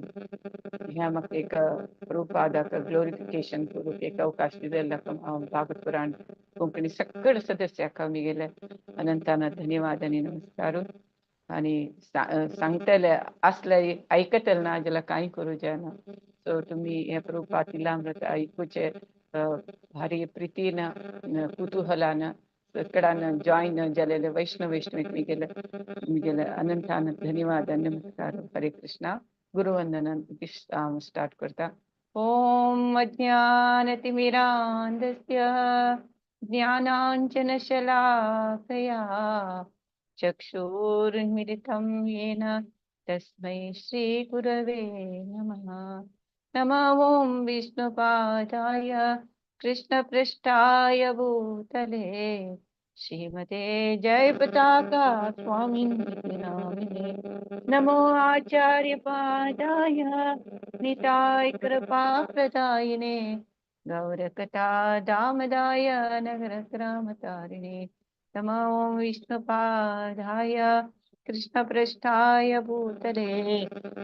ह्या म्हाका एक प्रभुपादाक ग्लोरिफिकेशन करूंक एक अवकाश दिलेलो हांव भागवत पुराण कोंकणी सगळे सदस्याक हांव गेले अनंतान धन्यवाद आनी नमस्कार. आनी सांगतले असले आयकतले ना जाल्यार कांय करूं जायना. सो तुमी हे प्रभुपाद लीलामृत आयकुचे भारी प्रितीन कुतूहलान कडान जॉईन जालेले वैष्णव वैष्णव मिगेले मिगेले अनंतान धन्यवाद नमस्कार. हरे कृष्णा. गुरुवंदन स्टार्ट करता. ओम अज्ञानतिमिरान्धस्य ज्ञानाञ्जनशलाकया चक्षुरुन्मीलितं येन तस्मै श्रीगुरवे नमः. नमो ॐ विष्णुपादाय कृष्णपृष्ठाय भूतले श्रीमते जयपताका स्वामिन् नामिने. नमो आचार्यपादाय निताय कृपाप्रदायिने गौरकथा दामदाय नगरग्रामतारिणे. नमो विष्णुपादाय कृष्णपृष्ठाय भूतले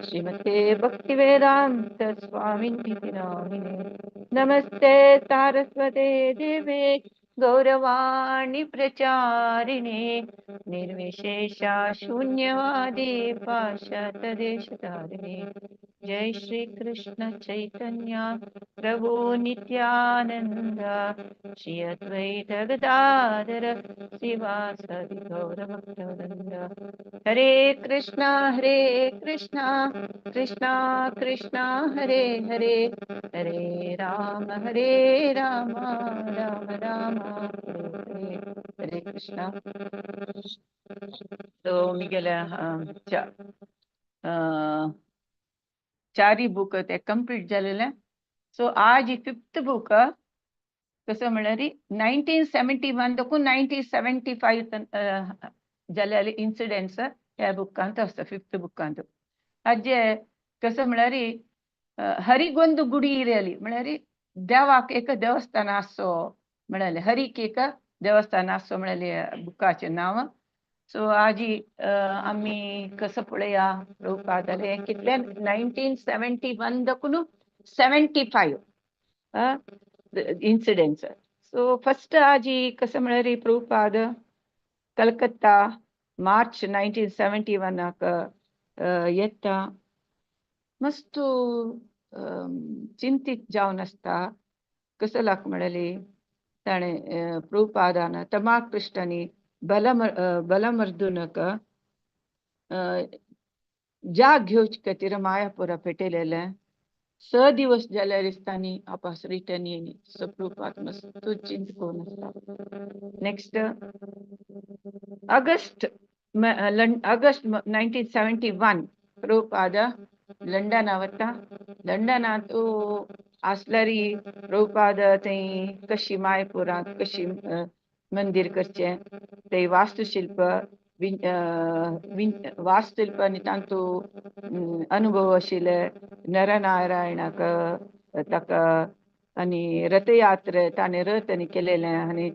श्रीमते भक्तिवेदान्त स्वामिन् नामिने. नमस्ते सारस्वते देवे गौरवाणी प्रचारिणे निर्विशेषा शून्यवादी पाश्चात्य देशतारिणे. जय श्री कृष्ण चैतन्य प्रभु नित्यानंद श्री अद्वैत गदाधर श्रीवासादि गौर भक्तवृंद. हरे कृष्णा हरे कृष्णा कृष्णा कृष्णा हरे हरे, हरे राम हरे राम राम राम हरे हरे. हरे कृष्णा. तो मिगेल्या चारी बुक ते कंप्लीट जालेले. सो आज फिफ्थ बुक कसं म्हळ्यार 1971 देखून 1975 जालेले इन्सिडेंट्स ह्या बुकांत आसता, फिफ्थ बुकांत. हाजे कसं म्हळ्यार हरिಗೊಂದು ಗುಡಿ ಇರಲಿ म्हळ्यार देवाक एक देवस्थान आसचो म्हळ्यार हरीक एक देवस्थान आसचो म्हळ्यार बुकाचें नांव. सो आजी आमी कसं पळया प्रभुपादाले कितले 1971 देखून 75 इन्सिडेंट्स. सो फर्स्ट आजी कसं म्हळ्यार प्रभुपाद कलकत्ता मार्च 1971 येता मस्त चिंतीत जावन आसता. कसं लाग म्हळ्यार ताणें प्रभुपादान तमाकृष्णानी बलमर्दुनक जाग घेवचे खातीर मायापुरा पेटयलेलें. 6 दिवस जाल्यार दिसतानी आपस रिटर्न येयनी. सो प्रभुपाद मस्त चिंत करून आसता. नेक्स्ट ऑगस्ट ऑगस्ट 1971 प्रभुपाद लंडना वता. लंडनांत आसल्यारी प्रभुपाद थंय कशी मायपुरांत कशी मंदिर करचें ते वास्तुशिल्प वास्तुशिल्प आनी तांतू अनुभव आशिल्ले नरनारायणाक ताका आनी रथयात्रा ताणें रथ आनी केलेलें आनी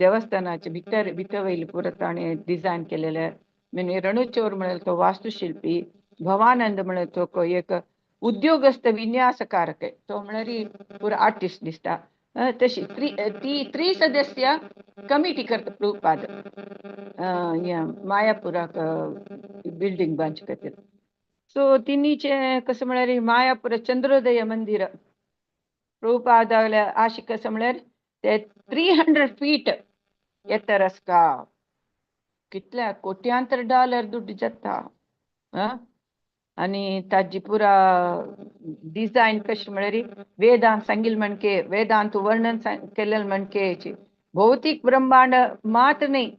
देवस्थानाचे भितर भितर वयले पुरो ताणें डिजायन केलेलें. म्हणजे रणचोर म्हळ्यार तो वास्तुशिल्पी, भवानंद म्हळ्यार तो एक उद्योगस्थ विन्यासकारक, तो म्हळ्यार पुरो आर्टिस्ट दिसता. तशी ती त्रिसदस्य कमिटी करता प्रभुपाद मायापुराक बिल्डींग बांदचे खातीर. सो तिनीचे कसं म्हळ्यार मायापुर चंद्रोदय मंदिर प्रभुपादाल्या आशी कसं म्हळ्यार ते 300 फीट एत्तर आसता. कितल्या कोट्यांतर डॉलर दुड्ड जाता. आनी ताजी पुरा डिजायन कशी म्हळ्यार वेदांत सांगिल्लें म्हणके वेदांत वर्णन केलेलें म्हणके भौतीक ब्रह्मांड मात्र न्ही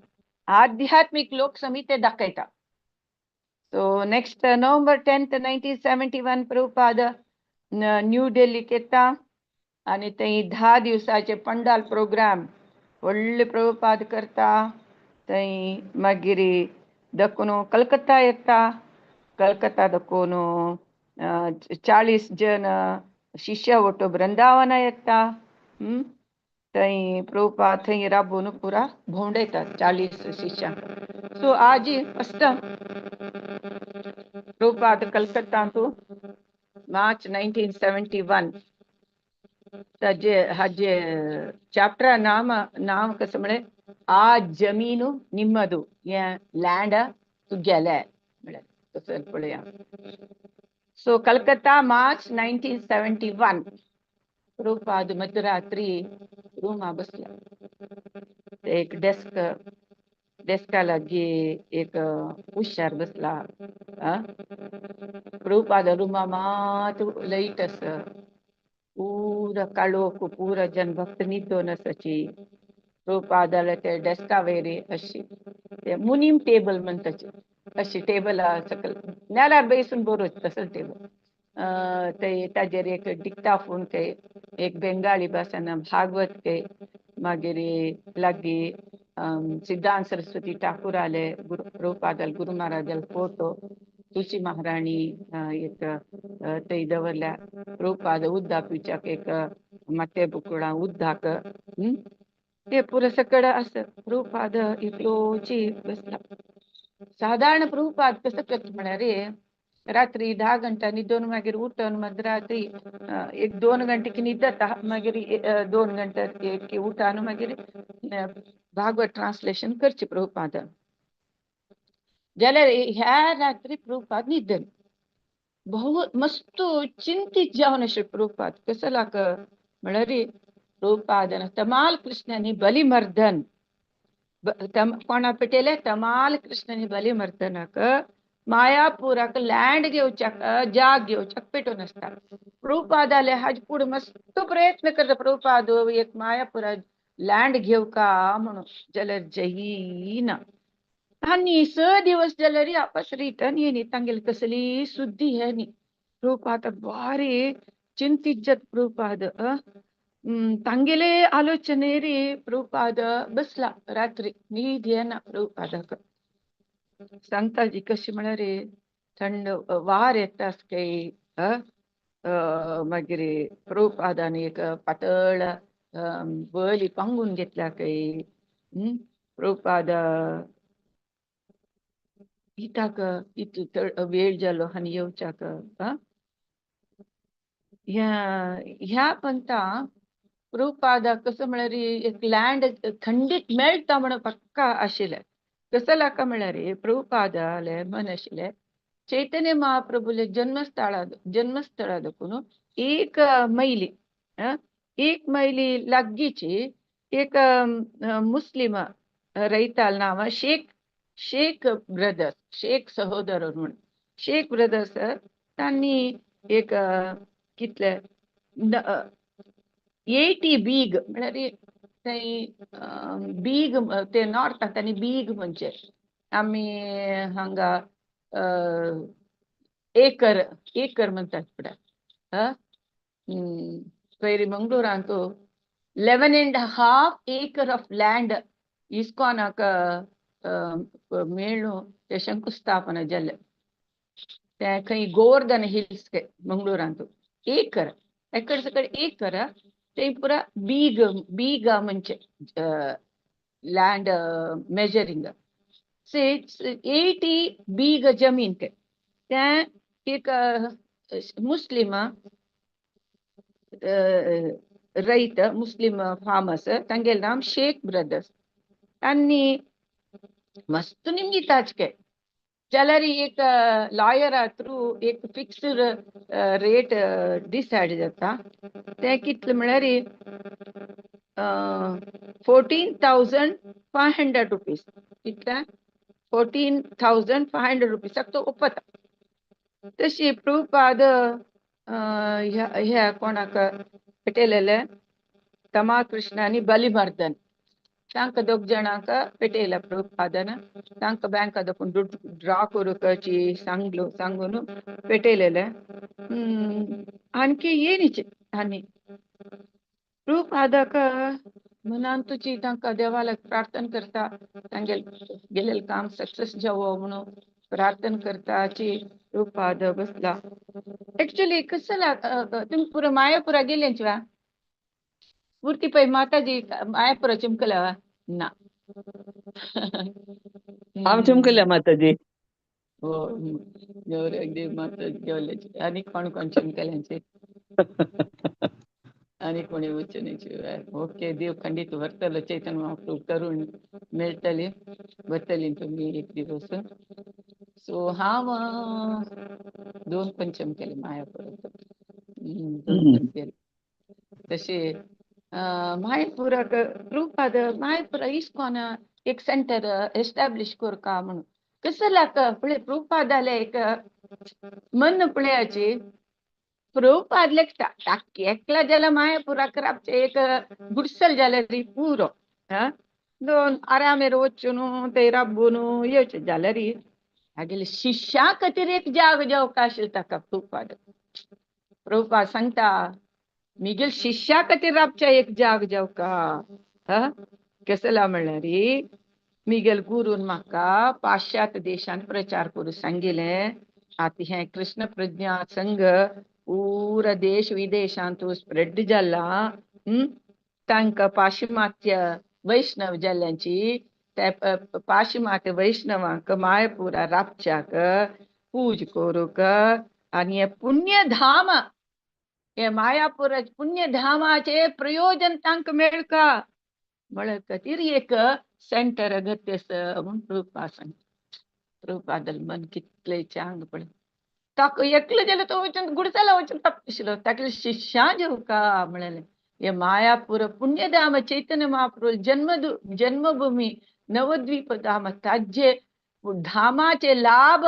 आध्यात्मीक लोक समिते दाखयता. सो नेक्स्ट नोव्हेंबर 10 1971 प्रभुपाद न्यू दिल्लीक येता आनी थंय 10 दिवसाचे पंडाल प्रोग्राम व्हडले प्रभुपाद करता. थंय मागीर देखून कलकत्ता येता. कलकत्ता देखून 40 जन शिष्य वटो वृंदावना येता. थंय प्रभुपाद थंय राबून पुरा भोंवडयतात 40 शिष्यांक. सो आजी फर्स्ट प्रभुपाद कलकत्तांतू मार्च 1971. ताजे हाजे चॅप्टरा नाम नांव कसं म्हळें, आ जमीनु निम्मदु, हें लँड तुगेलें म्हळ्यार तसो पळया. सो कलकत्ता, मार्च 1971. प्रभुपाद मध्यरात्री रुमा बसला. एक डेस्क, डेस्का लागीं एक उशार बसला. प्रभुपाद रुमा मात लायट आसा, पुरा काळोख, पुरा जन भक्त न्हिदोन आसाची. प्रभुपादाले ते डेस्का वयर अशी ते मुनीम टेबल म्हणटाची अशी टेबल सकयल नेल्यार बैसून बरोवचें तसलें टेबल. ते ताजेर एक डिक्टाफोन ते, एक बेंगाली भाशेन भागवत ते, मागीर लागीं सिद्धांत सरस्वती ठाकुराले, गुरु प्रभुपादाल गुरु महाराजाल फोटो, तुळशी महाराणी एक ते दवरल्या. प्रभुपाद उद्दा पिवच्याक एक माते बुकुळां उद्दाक ते पुरो सकड आसा. प्रभुपाद इतलोची बसला. साधारण प्रभुपाद कसं करता म्हळ्यार, रात्री 10 घंटा न्हिदोन मागीर उठोन मध्यरात्री 1-2 घंटे न्हिदता, मागीर 2 घंटे एक उठान मागीर भागवत ट्रान्सलेशन करचें प्रभुपादान. जाल्यार ह्या रात्री प्रभुपाद न्हिदन बहु मस्त चिंतीत जावन अशें प्रभुपाद कसो लाग म्हळ्यार, प्रभुपादान तमाल कृष्णानी बलिमर्दन कोणा पेटयले, तमाल कृष्णानी बलिमर्दनाक मायापुराक लँड घेवच्याक, जाग घेवच्याक पेटोवन आसता. प्रभुपादाले हाजे फुडें मस्त प्रयत्न करता प्रभुपाद एक मायापुरा लँड घेवका म्हणून, जाल्यार जयना. आनी 6 दिवस जाल्यार आपस रिटर्न येयनी, तांगेली कसली सुद्दी हे न्ही. प्रभुपाद भारी चिंतीत जाता प्रभुपाद. तांगेले आलोचनेर प्रभुपाद बसला, रात्री न्हीद येना प्रभुपादाक. सांगता जी कशी म्हळ्यार थंड वार येता काय. मागीर प्रभुपादान एक पातळ बली पांगून घेतल्या काय. प्रभुपाद कित्याक इतलो वेळ जालो आनी येवच्याक. ह्या ह्या पंता प्रभुपादाक कसं म्हळ्यार एक लँड खंडीत मेळटा म्हणून पक्का आशिल्लें. कसं लाका म्हळ्यार प्रभुपादाले मन आशिल्लें चैतन्य महाप्रभूले जन्मस्थळा जन्मस्थळा देखून 1 मैली, 1 मैली लागींची एक मुस्लिम रयताल नांव शेख, शेख ब्रदर्स, शेख सहोदर म्हणून, शेख ब्रदर्स, तांणी एक कितले 80 बीग म्हळ्यार थंय बीग ते नॉर्थाक तांणी बीग म्हणचे, आमी हांगा एकर, एकर म्हणतात फुडें. पयर मंगळुरांत 11.5 acre of land इस्कॉनाक मेळून ते शंकुस्थापना जालें. ते खंय गोवर्धन हिल्स मंगळुरांत एकर, एकर सकयल एकर ते पुरा बीग, बीग म्हणजे लँड मेजरिंग 80 बीग जमीन ते त्या एक मुस्लिम रैत, मुस्लिम फार्मर्स, तांगेलें नांव शेख ब्रदर्स. आनी मस्त निमगिताचके जाल्यार एक लॉयरा थ्रू एक फिक्स्ड रेट डिसायड जाता. तें कितलें म्हळ्यार 14,500 रुपीज. कितले 14,500 रुपीजाक तो ओपता. तशी प्रभुपाद ह्या कोणाक पेटयलेले, तमा कृष्ण आनी बलिमर्दन, तांकां दोग जाणांक पेटयला प्रभुपादान. तांकां बँका दाखोवन दुड ड्रॉ करूंक सांगलो, सांगून पेटयलेले. आणखी येनीचे आनी प्रभुपादाक मनान तुजी तांकां देवाक प्रार्थना करता, तांगेले गेलेलें काम सक्सेस जावो म्हणून प्रार्थना करताची प्रभुपाद बसला. एक्चुअली कसं तुमी पुरा मायापुरा गेल्यांची वा मूर्ती पळय माताजी मायापुरा चिमकल्या वा ना? हांव चिमकल्या माताजी. हो न्हवऱ्याक देव माता जेवल्याचे आनी कोण कोण चमकेल्यांचे आनी कोणी वचनाचे. ओके, देव खंडीत व्हरतलो चैतन्य महाप्रभू करून मेळटली वतली तुमी एक दिवस. सो हांव 2 पंचम केले मायापुराक, 2 पण केले. तशें मायापुराक प्रभुपाद मायापुरा इस्कॉन एक सेंटर एस्टॅब्लिश करका म्हणून कसलाक पळय प्रभुपादाले एक मन पळयाची. प्रभुपाद लेखता एकला जाल्यार मायापुराक राबचें एक गुडसल जाल्यार पुरो, दोन आरामेर वचून ते राबून येवचें जाल्यार तागेले शिष्या खातीर एक जाग जावंक आशिल्लो ताका. प्रभुपाद प्रभुपाद सांगता मिगेल शिष्या खातीर राबच्या एक जाग जावका. कसला म्हणल्यार मिगेल गुरून म्हाका पाश्चात्य देशांत प्रचार करूं सांगिलें. आतां हें कृष्ण प्रज्ञा संघ पुरा देश विदेशांत स्प्रेड जाला. तांकां पाश्चिमात्य वैष्णव जाल्यांची त्या पाश्चिमात्य वैष्णवांक मायपुरा राबच्याक पूज करूंक आनी हें पुण्यधाम हे मायापुरा पुण्यधामाचे प्रयोजन तांकां मेळका म्हळ्या खातीर एक सेंटर अगत्य आसा म्हूण प्रभुपाद सांगता. प्रभुपादल मन कितलें चांग पळय ताका एकलो जाल्यार तो वचून गुडसाला वचून तापशिलो तागेले शिष्यां जेवका म्हणलें हे मायापुर पुण्यधाम चैतन्य महाप्रभू जन्मभूमी नवद्वीप धाम ताजे धामाचे लाभ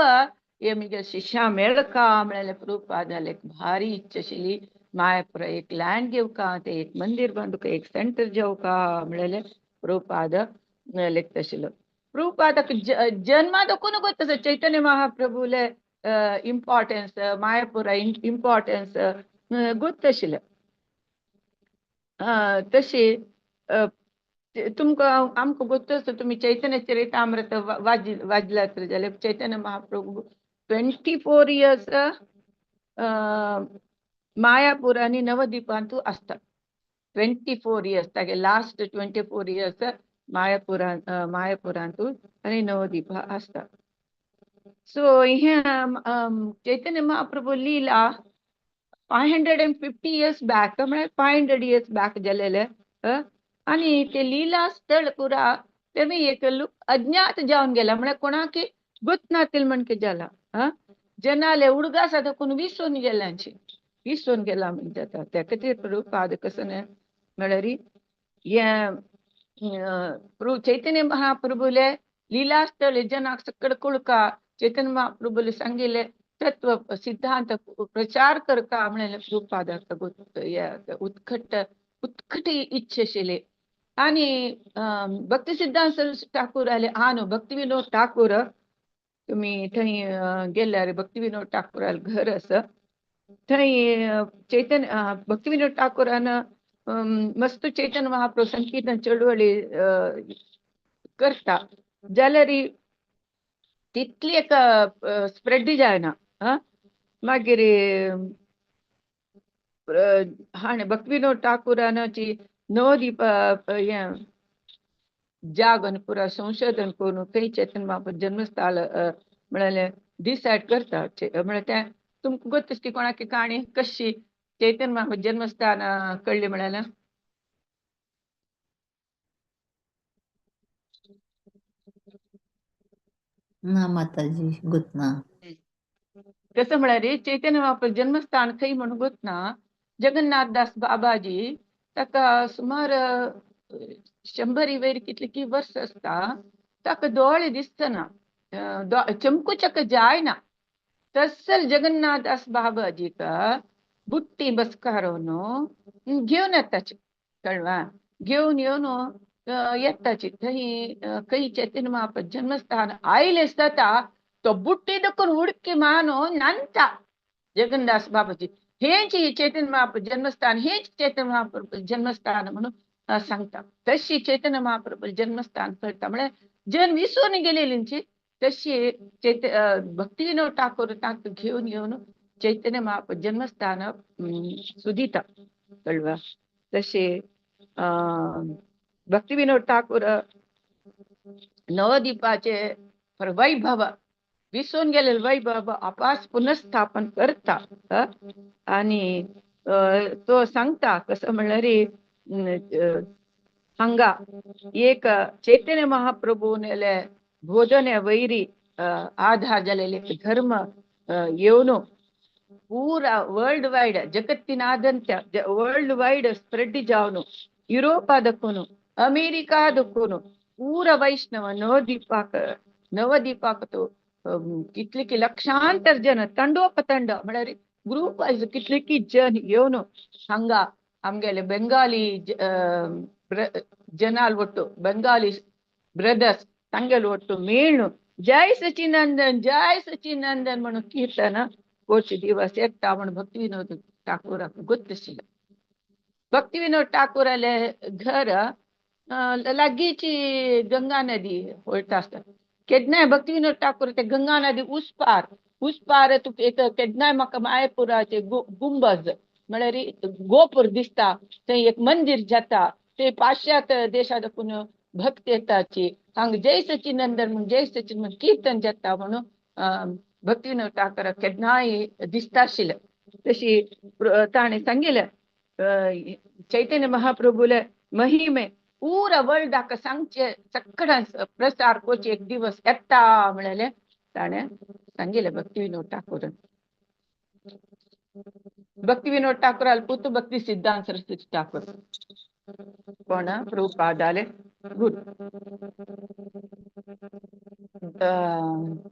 हे मिगे शिष्यां मेळका म्हणलें प्रभुपादाले एक भारी इच्छा आशिल्ली मायापुर एक लँड घेवका ते एक मंदिर बांदूका एक सेंटर जेवका म्हणलें प्रभुपाद लेखता आशिल्लो. प्रभुपादाक जन्मा दाखोवन गोत आसा चैतन्य महाप्रभूले इम्पॉर्टन्स मायापुरा इम्पॉर्टन्स गोत आशिल्लें. तशें तुमकां आमकां गोत आसा तुमी चैतन्य चरितामृत वाजल्यात जाल्यार चैतन्य महाप्रभू 24 इयर्स मायापूर आनी नवद्वीपांतू आसता. 24 इयर्स तागे लास्ट 24 इयर्स मायापुरांतू आनी नवद्वीप आसता. सो हें चैतन्य महाप्रभू लीला 550 इयर्स बॅक म्हळ्यार 500 इयर्स बॅक जालेले आनी ते लीला स्थळ पुरा तेमी एक लूक अज्ञात जावन गेला म्हळ्यार कोणाक गोत नातील म्हणके जाला. जनाले उडगास आतां कोण विसरून गेल्यांची विसरून गेला म्हणजे जाता. त्या खातीर प्रभुपाद कसं न्हय म्हळ्यार हें चैतन्य महाप्रभूले लीलास्थळ जनाक सकड कुळका चैतन्य महाप्रभूले सांगिल्ले तत्व सिद्धांत प्रचार करका म्हणलें प्रभुपादाक उत्कट उत्कट इच्छा आशिल्ली. आनी भक्ती सिद्धांत ठाकूर आले हा न्हू भक्ती विनोद ठाकूर तुमी थंय गेल्यार भक्ती विनोद ठाकूराल घर आसा थंय चैतन्य भक्ती विनोद ठाकूरान मस्त चैतन्य महाप्रभू संकीर्तन चळवळी करता जाल्यार तितली एक स्प्रेड जायना. मागीर हाणें भक्ती विनोद ठाकूरान नवदीप हें जागन पुरा संशोधन करून खंय चैतन्य महाप्रभू जन्मस्थळ म्हळ्यार डिसायड करता. म्हळ्यार तें तुमकां गोत आसता कोणाकी काणी कशी चैतन्य महाप्रभू जन्मस्थान कळ्ळें म्हळ्यार ना माताजी गोत ना. कसं म्हळ्यार चैतन्य महाप्रभू जन्मस्थान खंय म्हणून गोत ना. जगन्नाथ दास बाबाजी ताका सुमार 100 वयर कितली की वर्स आसता ताका दोळे दिसतना चमकूचक जायना. तसल जगन्नाथ दास बाबाजीक बुट्टी बसकारोन घेवन येताची कळवा घेवन येवन येताची थंय खंय चैतन्य महाप्रभू जन्मस्थान आयले आसता तो बुट्टी दखून उडकी मारून नांता जगन्दास बाबाजी हेंच चैतन्य महाप्रभू जन्मस्थान हेंच चैतन्य महाप्रभू जन्मस्थान म्हणून सांगता. तशी चैतन्य महाप्रभू जन्मस्थान कळटा म्हळ्यार जन विसरून गेलेलींची तशी भक्ती विनोद ठाकूर तांकां घेवन येवन चैतन्य महाप्रभू जन्मस्थान सुदिता कळवा. तशें भक्ती विनोद ठाकूर नवद्वीपाचे वैभव विसरून गेलेले वैभव आपास पुनस्थापन करता. आणि तो सांगता कसं म्हणल्यार हांगा एक चैतन्य महाप्रभूनेले बोधने वैरी आधार जालेले धर्म येवन पूरा वर्ल्ड वायड जगತ್ತಿನಾದ್ಯಂತ ವರ್ಲ್ಡ್ ವೈಡ್ ಸ್ಪ್ರೆಡ್ जावन ಯುರೋಪಾದಕ್ಕೂನು अमेरिकादಕ್ಕೂನು पूरा वैष्णव नवदीपाक नवदीपाक कितले की लक्षांतर जन ತಂಡೋಪತಂಡ म्हळ्यार ग्रुप वायज कितले की जन येवन हांगा आमगेले बेंगाली जनाल ಒಟ್ಟು ಬೆಂಗಾಲಿ ಬ್ರದರ್ಸ್ तांगेले ಒಟ್ಟು ಮೇಣು जय सचिनंदन जय सचिनंदन म्हणून कीर्तन कोच दिवस येता म्हण भक्ती विनोद ठाकूराक ಗೊತ್ತಿಲ್ಲ. भक्ती विनोद ठाकूराले घर लागींची गंगा नदी वयता आसता. केन्नाय भक्ती विनोद ठाकूर ते गंगा नदी उसपार उसपार तुका एक केन्नाय म्हाका मायपुराचे गुंबज म्हळ्यार गोपूर दिसता, थंय एक मंदिर जाता, ते पाश्चात्य देशांतून भक्त येताची हांगा जय सचिनंदन म्हूण जय सचिन म्हूण कीर्तन जाता म्हणून भक्ती विनोद ठाकूर केन्नाय दिसता आशिल्लें. तशी ताणें सांगिल्लें चैतन्य महाप्रभूले महिमे पूरा वर्ल्डाक सांगचे सगळ्यां प्रसार करचे एक दिवस येता म्हणलें ताणें सांगिल्लें भक्ती विनोद ठाकूरान. भक्ती विनोद ठाकूराले पूत भक्ती सिद्धांत सरस्वती ठाकूर कोण प्रभुपादाले गुरु.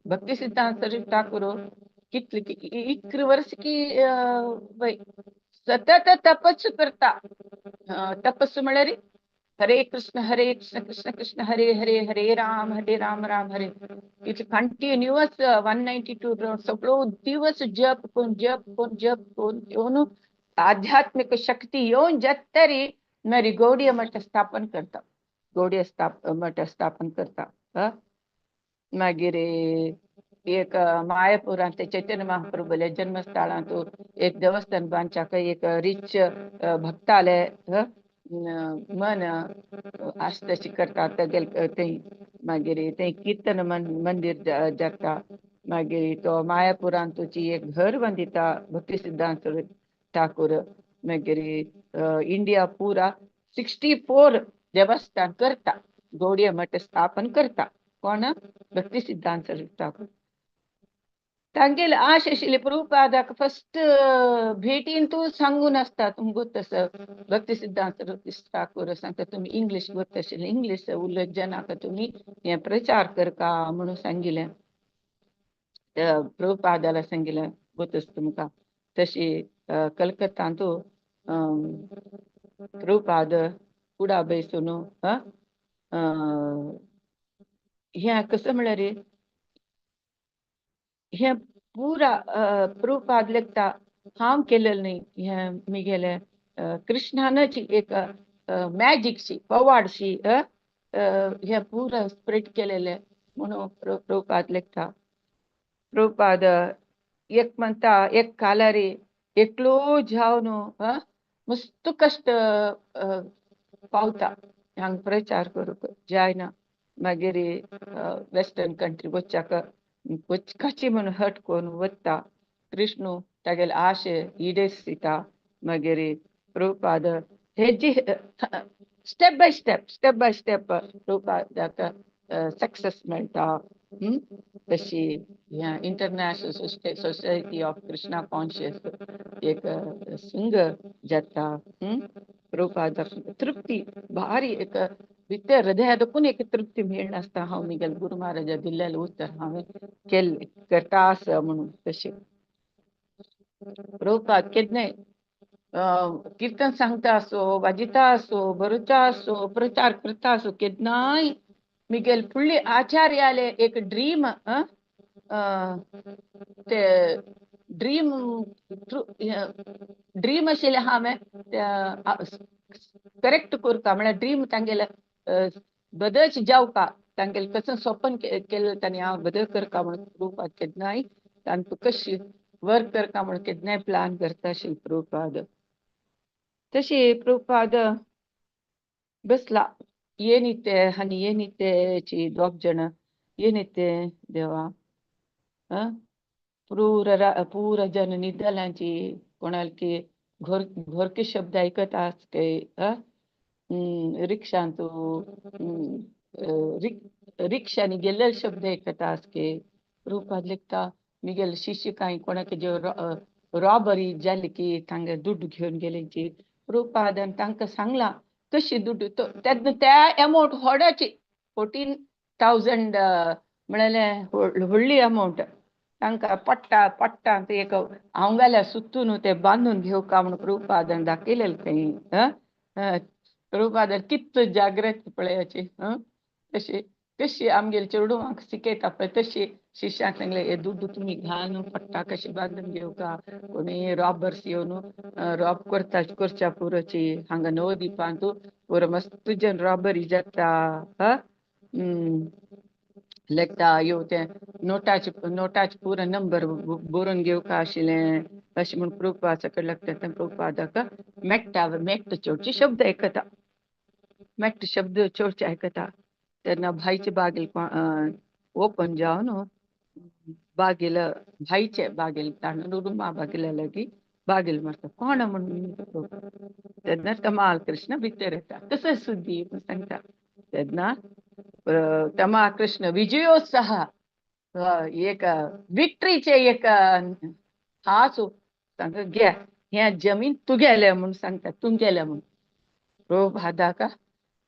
भक्ती सिद्धांत सरस्वती ठाकूर कितले 11 वर्स की वय सतत तपस्सु करता. तपस्सु म्हळ्यार हरे कृष्ण कृष्ण कृष्ण हरे हरे हरे राम राम हरे. इतले कंटिन्युअस 192 सगळो दिवस जप करून जप करून जप करून येवन आध्यात्मिक शक्ती येवन जाता तरी मागीर गौडीय मठ स्थापन करता. गौडीय मठ स्थापन करता. मागीर एक मायापुरांत चैतन्य महाप्रभूले जन्मस्थळांत एक देवस्थान बांदच्याक एक रिच भक्ताले मन आसतशी करता तेगेले थंय. मागीर थंय कीर्तन मंदिर जाता. मागीर तो मायापुरांतची एक घर बांदिता भक्ती सिद्धांत ठाकूर. मागीर इंडिया पुरा 64 देवस्थान करता, गौडीय मठ स्थापन करता. कोण? भक्ती सिद्धांत ठाकूर. तांगेले आश आशिल्ली प्रभुपादाक फस्ट भेटीन तूं सांगून आसता तुमकां गोत आसा. भक्ती सिद्धांत ठाकूर सांगता तुमी इंग्लीश गोत आशिल्लें, इंग्लीश उलयत जनाक तुमी हें प्रचार करका म्हणून सांगिल्लें. प्रभुपादाला सांगिल्लें गोत आसा तुमकां. तशी कलकत्तांत प्रभुपाद कुडा बैसून हें कसं म्हळ्यार हें पुरा प्रभुपाद लेखता हांव केलें न्ही, हें मिगेलें कृष्णानच एक मॅजिकशी पवाडशी हें पुरा स्प्रेड केलेलें म्हणून प्रभुपाद लेखता. प्रभुपाद एक म्हणटा एक कालारी एकलो जावन मस्त कश्ट पावता हांगा प्रचार करूंक जायना. मागीर वेस्टर्न कंट्री वचच्याक वचकाची म्हणून हट करून वता. कृष्णू तागेले आशे इडेसिता. मागीर प्रभुपाद हेजी step by step step by step प्रभुपादाक सक्सेस मेळटा. तशी ह्या international society of Krishna conscious एक संघ जाता. प्रभुपादाक तृप्ती भारी एक भितर हृदयातून एक तृप्ती मेळनासता हांव मिगेल गुरु महाराजा दिल्लेलें उतर हांवें केल्लें करता आसा म्हणून. तशें प्रभुपाद केन्नाय कीर्तन सांगता आसो, वाजिता आसो, बरोवता आसो, प्रचार करता आसो, केन्नाय मिगेल फुडले आचार्याले एक ड्रीम ते ड्रीम ड्रीम आशिल्लें हांवें करेक्ट करता म्हळ्यार ड्रीम तांगेले बदलच जावका तांगेले कसं स्वप्न केलें तांणी हांव बदल करता म्हणून प्रभुपाद केन्नाय तांकां कशी वर्क करता म्हणून केन्नाय प्लान करता आशिल्ले प्रभुपाद. तशी प्रभुपाद बसला ಏನಿತ್ತೆ आनी ಏನಿತ್ತೆची दोग जाण ಏನಿತ್ತೆ देवा आं पूरा पूरा जन निदलांची कोणालकी घोर घोरके शब्द ऐकत आसते रिक्षांतू रिक्षांनी गेल्ले शब्द ऐकत आसके. रूपाद लेखता मिगेल शिष्य कांय कोणाक जे रॉबरी जाली की तांगे दुड्डू घेवन गेलेची. रूपादान तांकां सांगलां कशी दुड्डू तेन्ना त्या अमावंट व्हडाची 14,000 म्हळ्यार व्हडली अमावंट. तांकां पट्टा पट्टा एक हांगाल्या सुत्तून ते बांदून घेवका म्हूण प्रभुपादान दाखयलेलें खंय. प्रभुपादान कितलो जागृत पळयाची. तशी तशी आमगेले चेडवांक शिकयता पळय तशी शिष्यांक सांगले हे दुड्डू तुमी घालून पट्टा कशें बांदून घेवका, कोणी रॉबर्स येवन रॉब करता करच्या पुरोची हांगा नवदीपांतू पुरो मस्त जन रॉबरी जाता. लेखता यो तें नोटाचे नोटाचे पुरो नंबर बरोवन घेवका आशिल्लें अशें म्हूण प्रभुपादा कडेन लागता. तें प्रभुपादाक मेट्टा मेट्ट चडचे शब्द आयकता, मेट्ट शब्द चडचे आयकता. तेन्ना भायचे बागेल ओपन जावन बागेल भायचे बागेल ताणें रुमा बागेल्या लागीं बागेल मारता कोण म्हणून. तेन्ना तमाल कृष्ण भितर येता. कसो सुद्दी म्हूण सांगता. तेन्ना तमाल कृष्ण विजयोत्साह एक विक्ट्रीचे एक हाच सांगता घे हें जमीन तुगेलें म्हूण सांगता तुमगेलें म्हूण. प्रभुपादाक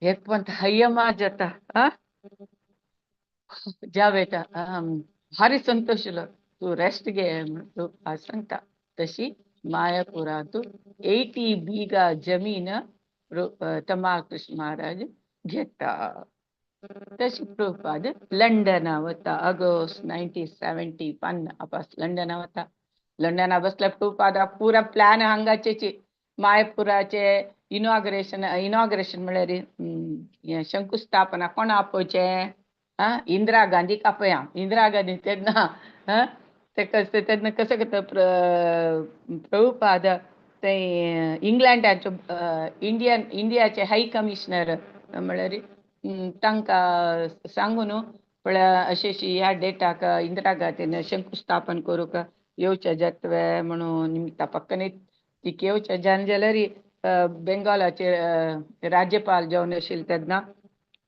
एक पण हय्यमा जाता. ज्या वेता भारी संतोष तूं रेस्ट घे म्हूण प्रभुपाद सांगता. तशी मायापुरांतू 80 बीघा जमीन तमाल कृष्ण महाराज घेता. तशी प्रभुपाद लंडना वता ऑगस्ट 1971 आपास लंडना वता. लंडना बसल्या प्रभुपादा पुरा प्लॅन हांगाचेची मायापुराचे इनॉग्रेशन इनॉग्रेशन म्हळ्यार हें शंकुस्थापना कोण आपोवचें आं इंदिरा गांधीक आपया. इंदिरा गांधी तेन्ना ते कशें तेन्ना कशें करता प्रभुपाद ते इंग्लंडाचो इंडियन इंडियाचे हाय कमिशनर म्हळ्यार तांकां सांगून पळय अशें अशी ह्या डेटाक इंदिरा गांधीन शंकुस्थापन करूंक येवचें जातलें म्हणून निमित्ता पक्कनी ती येवचें जालें जाल्यार बेंगॉलाचे राज्यपाल जावन आशिल्ले तेन्ना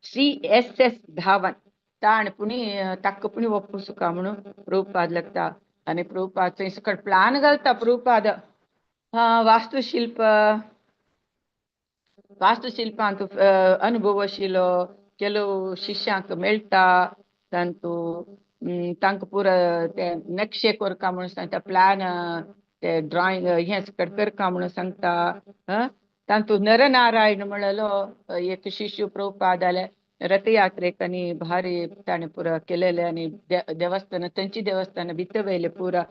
CSS Dhawan ताणें पुणी ताका पुणी वप्पुसुका म्हणून प्रभुपाद लागता. आनी प्रभुपाद थंय सकयल प्लान घालता प्रभुपाद वास्तुशिल्प वास्तुशिल्पांत अनुभव आशिल्लो ಕೆಲವು शिष्यांक मेळटा तांतू तांकां पुरो ते नक्षे करका म्हणून सांगता प्लॅन ते ड्रॉइंग हें करका म्हणून सांगता. तांतू नरनारायण म्हणलो एक शिष्य प्रभुपादाले रथयात्रेक आनी भारी ताणें पुरो केलेलें आनी देवस्थान थंयची देवस्थान भितर वयलें पुरो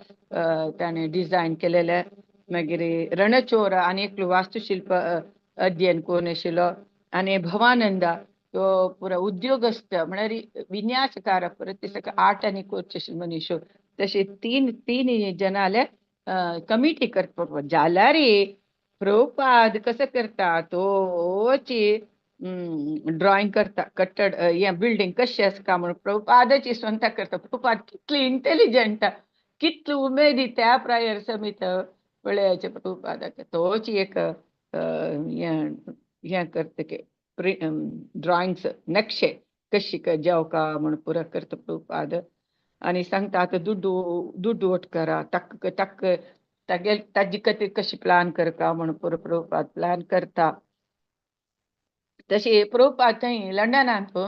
ताणें डिजायन केलेलें. मागीर रणचोर आनी एकलो वास्तुशिल्प अध्ययन करून आशिल्लो आनी भवानंदा तो पुरो उद्योगस्थ म्हळ्यार विन्यासकार परत ते आर्ट आनी करचे आशिल्ले मनीस. तशें तीन तीन जनाले कमिटी करता जाल्यार प्रभुपाद कसो करता तोची ड्रॉइंग करता कट्टड हें बिल्डींग कशें आसता म्हणून प्रभुपादाची स्वता करता. प्रभुपाद कितलो इंटेलिजंट कितलो उमेदी त्या प्रायर समीत पळयाचें प्रभुपादाक तोच एक हें हें करता की ड्रॉइंग्स नक्षे कशी जेवका म्हूण पुरो करता प्रभुपाद. आनी सांगता आतां दुड्डू दुड्डू वट करा तक्क तक्क तागेल ताजी खातीर कशी प्लॅन करता म्हूण पुरो प्रभुपाद प्लॅन करता. तशी प्रभुपाद थंय लंडनांत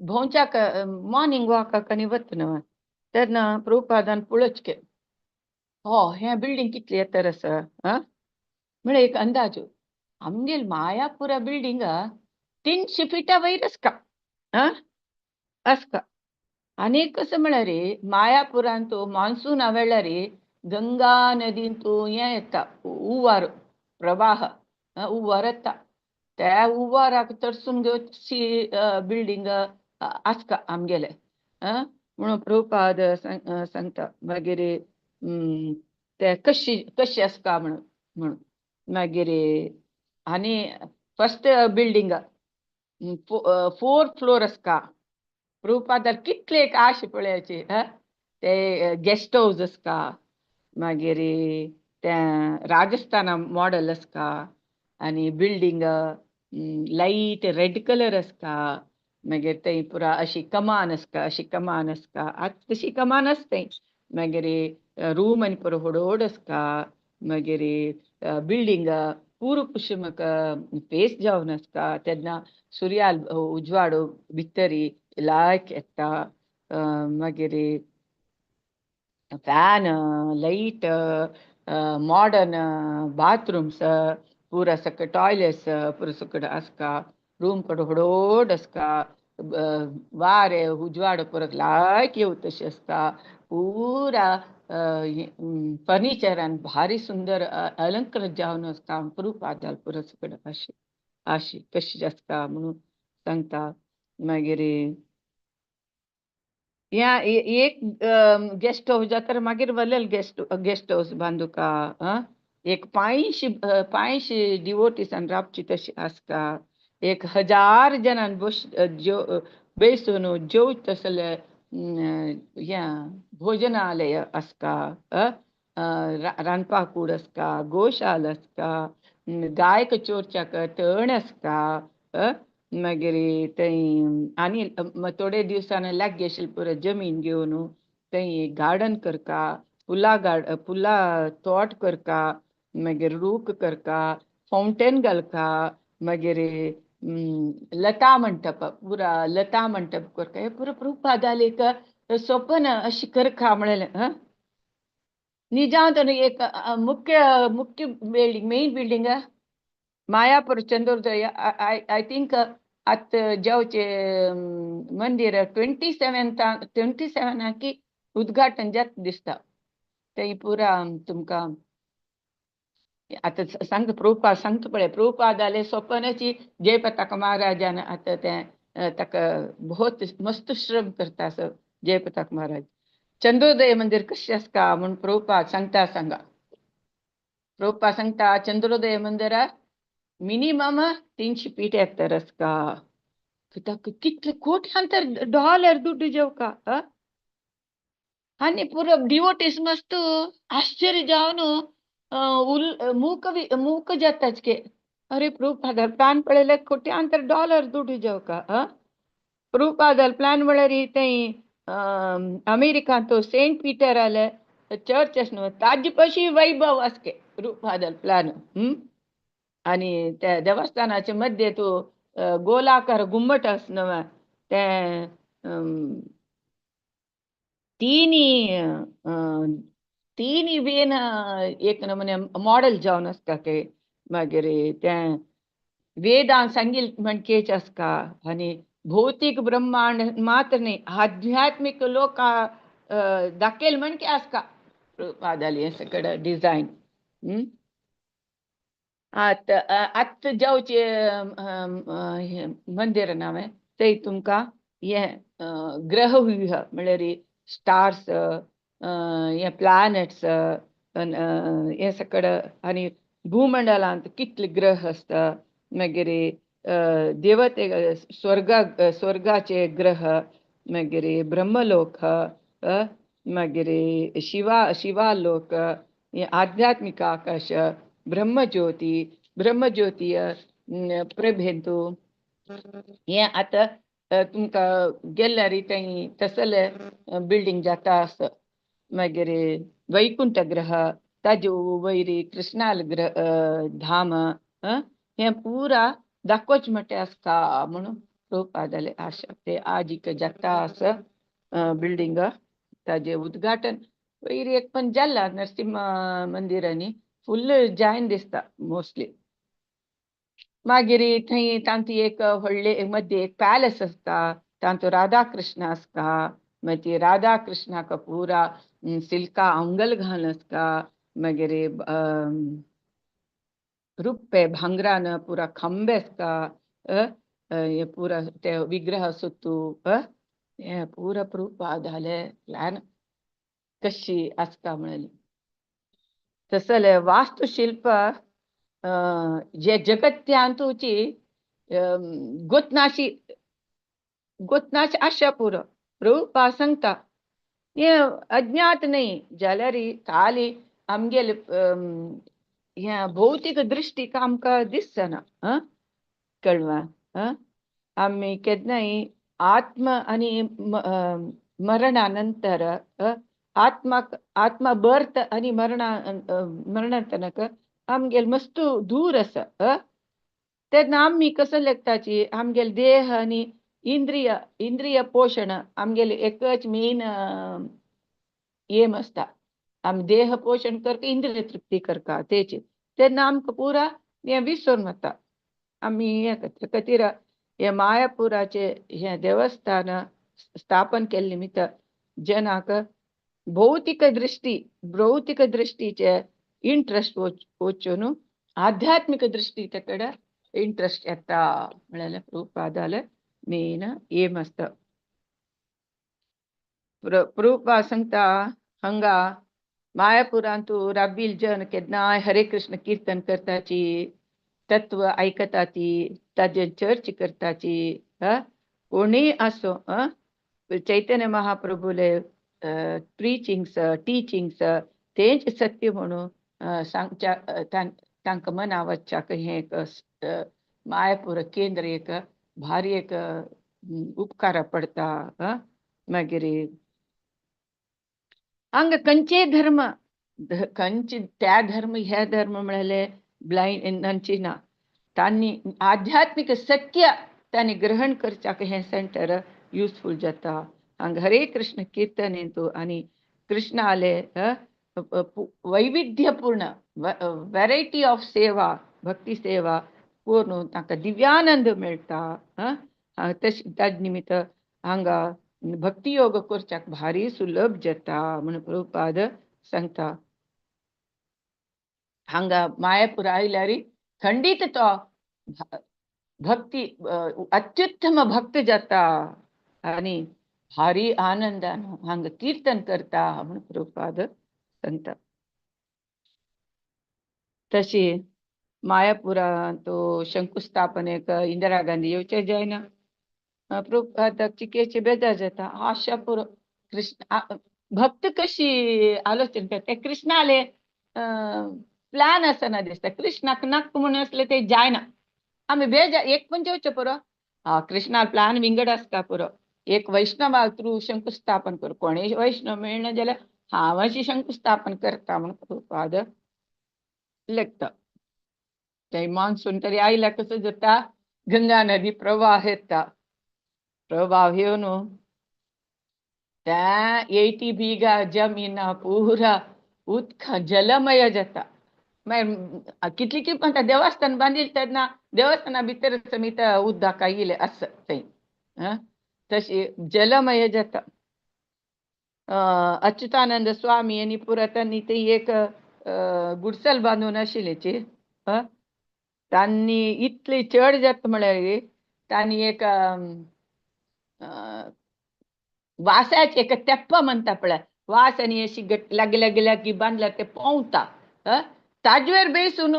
भोंवच्याक मॉर्निंग वॉकाक आनी वता न्हू तेन्ना प्रभुपादान पळोवचें हो हें बिल्डींग कितली एतर आसा आं म्हळ्यार एक अंदाजो आमगेल मायापुरा बिल्डींग 300 फिटा वयर आसता आं आसता. आनी कसो म्हळ्यार मायापुरांत मॉन्सूना वेळार गंगा नदींतू हें येता हुंवार प्रवाह हुंवार येता त्या हुंवाराक तरसून घेवची बिल्डींग आसता आमगेलें म्हणून प्रभुपाद सांगता. मागीर ते कशी कशी आसता म्हणून म्हणून मागीर आनी फर्स्ट बिल्डींग 4 फ्लोर आसता. प्रभुपादार कितले एक आश पळयाची. ते गेस्ट हाऊस आसका, मागीर तें राजस्थाना मॉडल आसका आनी बिल्डींग लायट रेड कलर आसका. मागीर थंय पुरा अशी कमान आसका, अशी कमान आसका, आतां तशी कमान आसता थंय. मागीर रूम आनी पुरो व्हड आसका. मागीर बिल्डींग पूर्व पश्चिमक फेस जावन आसता तेन्ना सुर्याल उजवाड भितरी लायक येता. मागीर फॅन, लायट, मॉडर्न बाथरूम्स पुरा सगळे टॉयलेट्स पुरा सगळें आसका. रूम कडे व्हड आसका. वारें उजवाड पुरा लायक येवता तशें आसता. पुरा फर्निचरान भारी सुंदर अलंकृत जावन आसता. प्रभुपादाल पुरा सगळें अशें अशें कशें आसता म्हणून सांगता. मागीर या एक गेस्ट हाऊस जाता, मागीर व्हडलें गेस्ट गेस्ट हाऊस बांदुका. एक 500 डिवोटीसान रावची तशी आसता. 1000 जणां बस जो बेसून जेवता तसले या भोजनालय आसता. रांदपा कूड आसता, गोशाल आसता, गायक चोरच्याक तण आसता. मागीर थंय आनी थोडे दिवसांनी लागीं आशिल्ली पुरो जमीन घेवन थंय गार्डन करता, फुलां गार्ड फुलां तोट करता, मागीर रूख करता, फावंटेन घालता, मागीर लता मंटप, पुरा लता मंटप करता. हे पुरो प्रभुपादाले एक स्वप्न अशी करका म्हणलें. निजांत एक मुख्य मुख्य building, main building Mayapur Chandrodaya, I think आत जावचे मंदिर 27 27 की उद्घाटन जात दिसता. थंय पुरा तुमकां आतां सांगता, प्रभुपाद सांगता पळय, प्रभुपादाले स्वप्नाची जयपताका महाराजान आतां तें ताका बहुत मस्त श्रम करता असो जयपताक महाराज. चंद्रोदय मंदिर कशें आसता म्हूण प्रभुपाद सांगता. सांगा, प्रभुपाद सांगता, चंद्रोदय मंदिरा मिनिमम 300 फीट एत्तर आसता. कित्याक कितले कोट्यांतर डॉलर दुड्डू जेवका. आनी पुरो डिवोटीस मस्त आश्चर्य जावन उल मूक मूक जाताच के अरे, प्रभुपादार प्लान पळयल्यार कोट्यांतर डॉलर दुड्डू जेवका. प्रभुपादार प्लान म्हळ्यार थंय अमेरिकांत सेंट पीटर आले चर्च आस न्हू, ताजे पशी वैभव आसके प्रभुपादार प्लान. आणि त्या देवस्थानाच्या मध्ये तो गोलाकार घुम्मट आस न्हू, तें तिनी तिनी बेन एक नमुने मॉडल जावन आसता ते. मागीर तें वेदान सांगिल म्हणकेच आसता आनी भौतिक ब्रह्मांड मात्र न्ही, आध्यात्मिक लोका दाखयल म्हणके आसता प्रभुपादाली हें सगळें डिझायन. आतां आतां जावचे मंदिर नांव थंय तुमकां हें ग्रहव्यूह म्हळ्यार स्टार्स, हे प्लॅनेट्स, हें सगळें आनी भूमंडलांत कितले ग्रह आसता, मागीर देवते स्वर्गा स्वर्गाचे ग्रह, मागीर ब्रह्मलोक, मागीर शिवालोक, आध्यात्मिक आकाश, ब्रह्मज्योती, ब्रह्मज्योती प्रभेंतू. हें आतां तुमकां गेल्यार थंय तसले बिल्डींग जाता आसा. मागीर वैकुंठ ग्रह, ताजे वयर कृष्णाल ग्रह धाम, हें पुरा दाखोवचें म्हणटा आसता म्हणून प्रभुपादाले आशा. ते आजीक जाता आसा बिल्डींग, ताजें उद्घाटन वयर एक पण जाला नरसिंह मंदिरांनी फुल्ल जायन दिसता मोस्टली. मागीर थंय तांची एक व्हडले मध्य एक पॅलेस आसता, तातूंत राधा कृष्ण आसता. मागीर राधा कृष्णाक पुरा सिल्का अंगल घालून आसता. मागीर रुप्पे भांगरान पुरा खांबे आसता. हे पुरा ते विग्रह सुत्तू हे पुरा प्रभुपादाले प्लॅन कशी आसता म्हणून. तसले वास्तुशिल्प जे जगत्यांतूची गोतनाशी गोतनाच आशा पुरो. प्रभुपा सांगता हें अज्ञात न्हय जाल्यार खाली आमगेले ह्या भौतीक दृश्टीक आमकां दिसना. कळ्ळें? आमी केन्नाय आत्म आनी मरणा नंतर आत्माक आत्मा बर्थ आनी मरणा मरणा तनक आमगेले मस्तू दूर आसा. तेन्ना आमी कसो लेखताची आमगेले देह आनी इंद्रिय इंद्रिय पोशण आमगेले एकच मेन एम आसता. आमी देह पोशण करता, इंद्रिय तृप्ती करता तेची. तेन्ना आमकां पुरा हें विसरून वता. आमी हें करता खातीर हे मायापुराचे हें देवस्थान स्थापन केल्ले निमित्त जनाक भौतीक दृश्टी भौतीक दृश्टीचे इंट्रस्ट वचून आध्यात्मीक दृश्टी कडेन इंट्रस्ट येता म्हळ्यार प्रभुपादाले मेन एम आसता. प्रभुपाद सांगता हांगा मायापुरांतू राबिल जन केन्नाय हरे कृष्ण कीर्तन करताची, तत्व आयकताची, ताजेर चर्च करताची. कोणीय आसूं, चैतन्य महाप्रभुले प्रिचिंग्स टिचिंग्स तेंच सत्य म्हणून सांगच्या तांकां मना वचच्याक हें एक मायापूर केंद्र एक भारी एक उपकारा पडटा. मागीर हांगा खंयचेय धर्म खंयचे त्या धर्म हे धर्म म्हळ्यार ब्लायंड नंची ना. तांणी आध्यात्मीक सत्य तांणी ग्रहण करच्याक हें सेंटर युजफूल जाता. हांगा हरे कृष्ण कीर्तन हेतू आनी कृष्णाले वैविध्यपूर्ण वेरायटी ऑफ सेवा भक्ती सेवा करून तांकां दिव्यानंद मेळटा. तशें ताजे निमित्त हांगा भक्ती योग करच्याक भारी सुलभ जाता म्हूण प्रभुपाद सांगता. हांगा मायापूर आयल्यार खंडीत तो भक्ती अत्युत्तम भक्त जाता आनी भारी आनंदान हांगा कीर्तन करता म्हूण प्रभुपाद सांगता. तशी मायापुरांत शंकुस्थापनेक इंदिरा गांधी येवचे जायना. प्रभुपादाक चिकेचे बेजार जाता. आशा पुरो कृष्ण भक्त कशी आलोचन करता कृष्णाले प्लॅन आसना दिसता. कृष्णाक नाक म्हणून आसले ते जायना. आमी बेजार एक पण जेवचे पुरो. कृष्णा प्लॅन विंगड आसता पुरो. एक वैष्णवा थ्रू शंकुस्थापन करू, कोणीय वैष्णव मेळना जाल्यार हांव अशी शंकुस्थापन करता म्हूण प्रभुपाद लेखता. ते मान्सून तरी आयल्यार कसो जाता, गंगा नदी प्रवाह येता. प्रवाह येवन त्या 80 बिघा जमीन पुरा उदका जलमय जाता. मागीर कितली की पण देवस्थान बांदिल तेन्ना देवस्थाना भितर समेत उदक आयिल्लें आसा थंय. तशी जलमय जाता. अच्युतानंद स्वामी आनी पुरा तांणी थंय एक गुडसल बांदून आशिल्ल्याची. तांणी इतली चड जाता म्हळ्यार तांणी एक वासाचे एक तेप्प म्हणटा पळय, वास आनी अशी लागीं लागीं लागीं बांदल्यार ते पोंवता. ताजेर बेसून